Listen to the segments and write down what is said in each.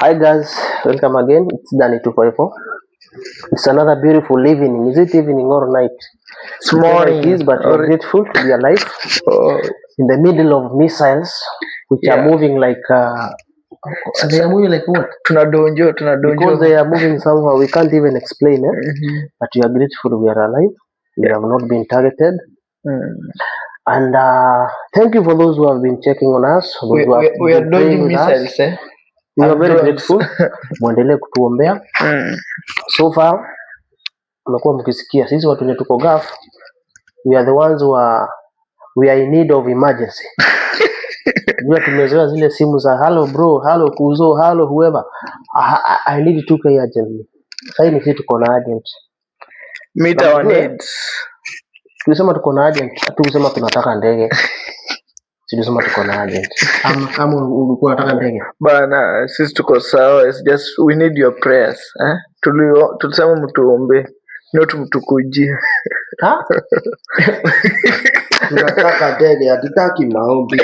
Hi guys, welcome again. It's Danny 254. It's another beautiful evening. Is it evening or night? It's Whichever it morning. is, but we're Or, grateful to be alive oh, in the middle of missiles which are yeah. moving like they are moving like what? Tunadonjo, Because tunadonjo. they are moving somehow we can't even explain it. But we are grateful we are alive. We have not been targeted. And thank you for those who have been checking on us, those We, who have we are been praying dodging with us. missiles, eh? We are And very drones. grateful. Muendelee kutuombea. So far mmekuwa mkisikia sisi watu wenye tuko Gulf, we are the ones who are we are in need of emergency. Jua tumezoea zile simu za hello bro, hello kuzo, hello whoever. I need 2K urgently. Sasa ni sisi tuko na urgent. Meet Na our mjue needs. tulisema tuko na urgent, hatukusema tunataka ndege. Tulisema tuko na urgent. Ama kama ulikuwa unataka ndege. Bana, sisi tuko sawa. It's just we need your prayers. Eh? Tulisema mtuombe, not mtukujie. Ha? Tunataka ndege, hatutaki maombi.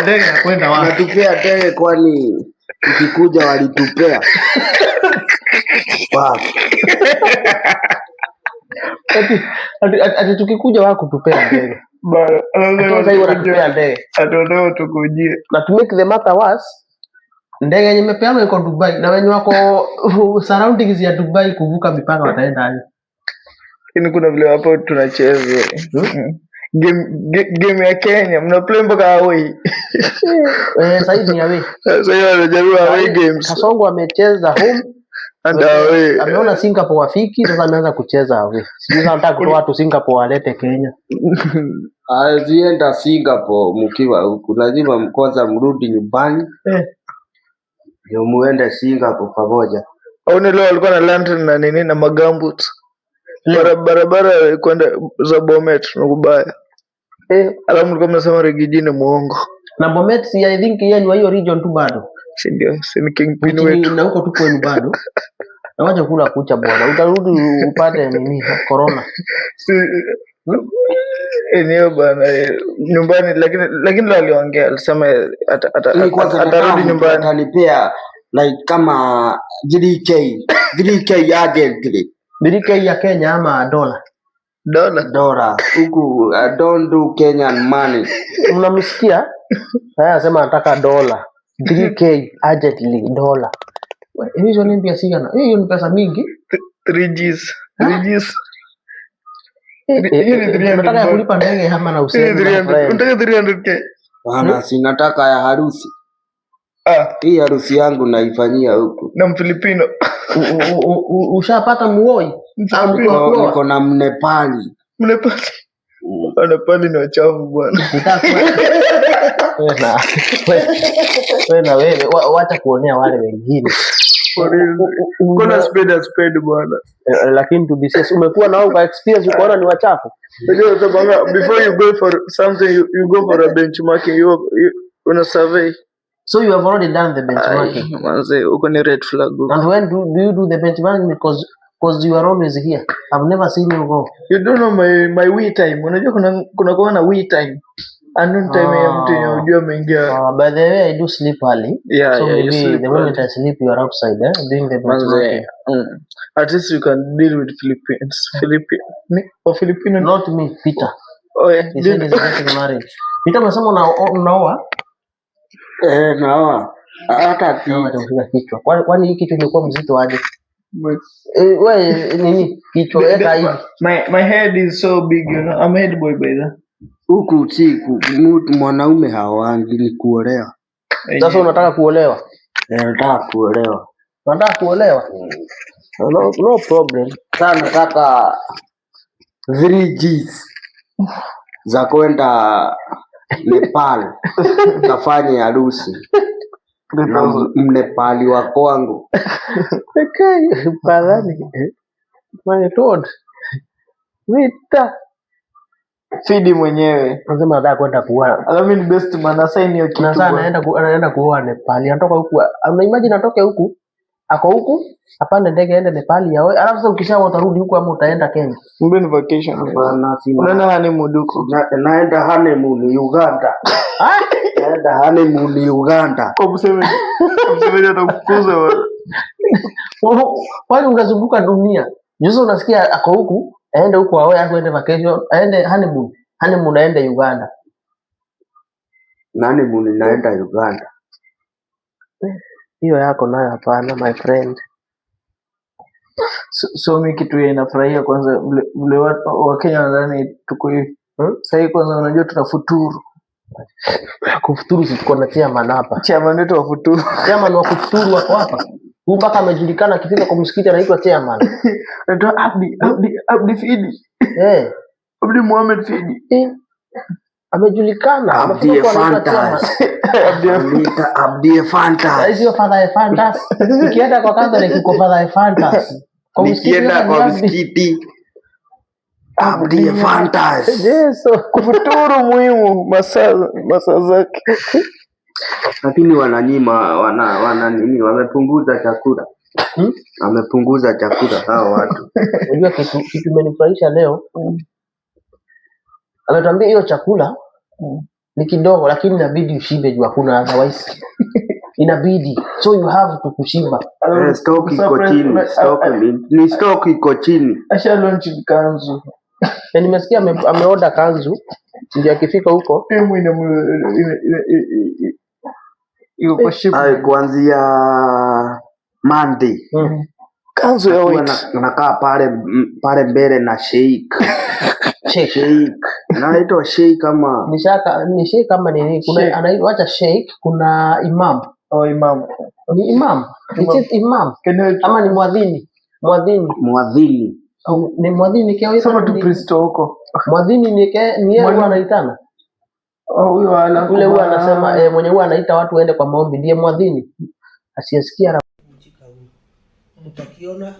Ndege ya kwenda wapi? Unatupea ndege, kwani tukikuja walitupea wapi? Ati tukikuja wao kutupea ndege. Bana, Ati sasa hivi wanatupea ndege. Atuondoe tukujie. Na to make the matter worse, ndege yenye imepeanwa iko Dubai na wenye wako surroundings ya Dubai kuvuka mipaka wataenda aje? Lakini kuna vile hapo tunacheza. Hmm? Game ya Kenya mna play mpaka away. Eh, sasa hivi ni away. Sasa hiyo wanajaribu away Sahi games Kasongo amecheza home and away. ameona Singapore wafiki, sasa ameanza kucheza away. Sijui sasa anataka kutoa watu Singapore walete Kenya. Azienda Singapore mkiwa huku, lazima kwanza mrudi nyumbani ndio muende Singapore pamoja. Aone leo walikuwa na lantern na nini na magambut. Leo. Barabara kwenda za Bomet ni kubaya. Alafu mlikuwa mnasema Riggy G ni muongo. Na Bomet si I think yeye ni wa hiyo region tu bado. Si ndio? Si ni kingpin Which ni wetu. na huko tu kwenu bado. Na wacha kula kucha bwana. Utarudi upate nini corona. Si enyewe bana, nyumbani, lakini leo aliongea, alisema Mimi kwanza nataka atarudi mtu nyumbani. atanipea like kama 3K 3K urgently. 3K ya Kenya ama dola? Dola. Dola huku, I don't do Kenyan money. Mnamsikia? Haya, anasema anataka dola. 3K urgently dola. Hizo ni pesa sigana. Hiyo ni pesa mingi. 3 Gs. 3 Gs. Eh, Hiyo ni 300 unataka ya bob. kulipa ndege ama na Hiyo ni usiende na 300. friend? Unataka 300K? Bana, si nataka ya harusi. Ah, Hii harusi yangu naifanyia huku. na Mfilipino. Ushapata muoi? Ah, mtu wa Niko kuoa? niko na Mnepali. Mnepali. Wanepali ni wachafu bwana. Nitaka wewe na wewe na wewe wacha kuonea wale wengine. For real. Kuna spade a spade bwana. Lakini to be serious, umekuwa nao kwa experience ukaona ni wachafu. Unajua utabanga before you go for something you go for a benchmarking, you una survey. So you have already done the benchmarking. Ai, manze huko ni red flag huko. And when do you do the benchmarking? Because you are always here. I've never seen you go. You don't know my we time. Unajua kuna kuwa na we time. Unknown time ya mtu yenye unajua ameingia. By the way, I do sleep early. Yeah, So yeah, you maybe sleep the moment early. I sleep, you are outside, eh, doing the Manze, benchmarking. At least you can deal with Philippines. Philippine, or Filipino. Not me, Peter. Oh yeah, He said deal. he's getting married. Peter, umesema unaoa? Eh, naoa. Hata Naoa atampiga kichwa. Kwani hii kichwa imekuwa mzito aje? Eh, we nini? Kichwa weka hivi. My head is so big, you know. I'm a head boy by the. Huku si mtu mwanaume haoangi, ni kuolewa. Sasa unataka kuolewa? Eh, nataka kuolewa. Unataka kuolewa? No, no problem. Sasa nataka 3 Gs za kwenda Nepal kafanye harusi na Mnepali wa kwangu. Okay, padhani. My lord. Vita. Fidi mwenyewe. Anasema anataka kwenda kuoa. Alafu mimi ni best man, assign hiyo kitu. Na sasa bwana. anaenda kuoa Nepali. Anatoka huku. Ana imagine atoke huku. Ako huku, apande ndege aende Nepali yaoe. Alafu sasa ukishaoa utarudi huku ama utaenda Kenya? Kumbe ni vacation. Hapana, sina. Unaenda honeymoon huko. Naenda honeymoon Uganda. Ah? Naenda honeymoon Uganda. Kwa Museveni. Museveni atakufukuza bwana. Kwani unazunguka dunia. Juzi unasikia ako huku, aende huku aoe, aende vacation, aende honeymoon. Honeymoon aende Uganda. Honeymoon naenda Uganda. Hiyo yako nayo hapana, my friend. So mi kitu ya inafurahia kwanza vile Wakenya wanadhani tuko hivi. Hmm? Sahii kwanza unajua tunafuturu. Kufuturu si tuko na chairman hapa. Chairman wetu wa futuru. Chairman wa kufuturu wako hapa. Huyu mpaka amejulikana akifika kwa msikiti anaitwa chairman. Anaitwa Abdi Fidi. Eh. Abdi Muhammad Fidi. Eh. Amejulikana. Abdi Amefika kuwa anaitwa chairman. Fantas. Abdi Anaita Abdi Fantas. Sio Father Ephantas. Ukienda kwa Catholic uko Father Ephantas. Kwa msikiti Nikienda sasa ni kwa Abdi. msikiti Abdi Fantas. Yesu. Kufuturu muhimu masaa zake. Lakini wananyima wana nini, wamepunguza chakula. Hmm? Wamepunguza chakula hao watu. Unajua kitu imenifurahisha leo, ametuambia hiyo chakula ni kidogo, lakini inabidi ushibe juu hakuna otherwise. Inabidi, so you have to kushiba. Eh, stock iko chini, stock ni stock iko chini. Asha launch kanzu. Na nimesikia ameorder kanzu ndio akifika huko Timu iko kwa ship. Ay, kuanzia Monday Kanzu ya huwa white. nakaa pale mbele na sheik. Sheikh. Sheik naitwa sheik kama Ni shaka ni sheikh kama nini, kuna Sheikh. anaitwa acha sheikh, kuna imam. Oh, imam. Ni imam. It is imam Can you ama ni mwadhini? Mwadhini. Mwadhini. Ni mwadhini kia sema tu priest huko. Mwadhini ni yeye huwa Mwalimu. anaitana. Oh, huyo ala. Ule huwa anasema mwenye huwa anaita watu waende kwa maombi ndiye mwadhini. Asiyesikia Utakiona.